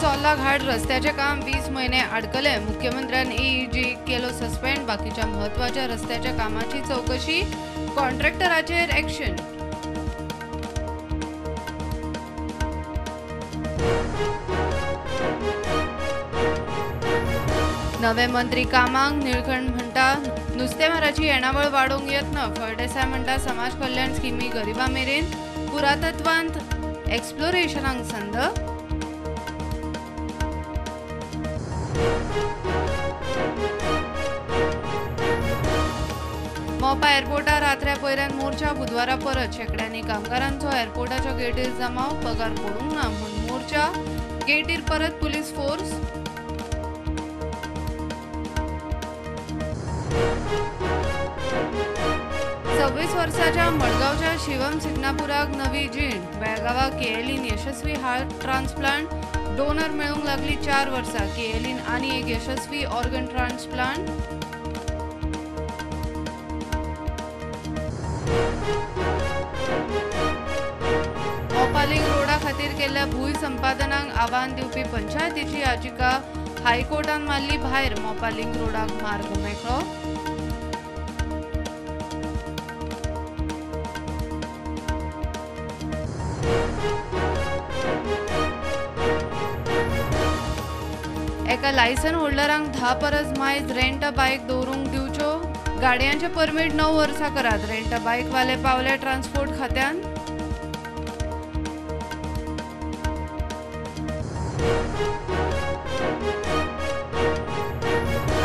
चोर्ला घाट रस्त्याचें काम 20 म्हयने आडकलें. मुख्यमंत्र्यान एईजी केलो सस्पेंड. बाकीच्या म्हत्वाच्या रस्त्याच्या कामाची चवकशी, कॉन्ट्रॅक्टराचेर एक्शन. नवे मंत्री कामांक निळकंठ म्हणटा नुस्तेमाराची येणावळ वाडोवंक यत्न. फळदेसाय म्हणटा समाज कल्याण स्किमी गरिबां मेरेन, पुरातत्वांत एक्सप्लोरेशनाक संद. मोपा एअरपोर्टार रात्र्या पयऱ्यान मोर्चा बुधवारा परत. शेंकड्यांनी कामगारांचो एअरपोर्टाच्या गेटीर जमाव. पगार पडूंक ना म्हूण मोर्चा. गेटीर परत पुलीस फोर्स. 26 वर्साच्या मडगांवच्या शिवम सिग्नापुराक नवी जीण. बेळगांवा केएलीन यशस्वी हार्ट ट्रान्सप्लांट. डोनर मेळूंक लागली 4 वर्सां. केएलीन आनी एक यशस्वी ऑर्गन ट्रान्सप्लांट. मोपा लिंक रोडा खातीर केल्ल्या भूंय संपादनाक आव्हान दिवपी पंचायतीची याचिका हायकोर्टान मारली भायर. मोपा लिंक रोडाक मार्ग मेकळो. एका लायसन होल्डरांक 10 परस मायज रेंट बायक दवरूंक दिवच्यो. गाडयांचे परमीट 9 वर्सां करात. रेंट बायकवाले पावले ट्रान्सपोर्ट खात्यान.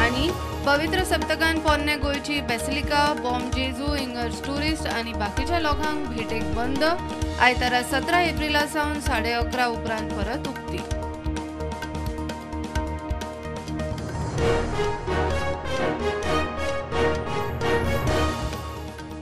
आनी पवित्र सप्तकान पोरणे गोंयची बेसिलिका, बॉम जेजू, इंगर्स टुरिस्ट आनी बाकीच्या लोकांक भेटेक बंद. आयतारा 17 एप्रिला सावन 11:30 उपरांत परत उक्ती.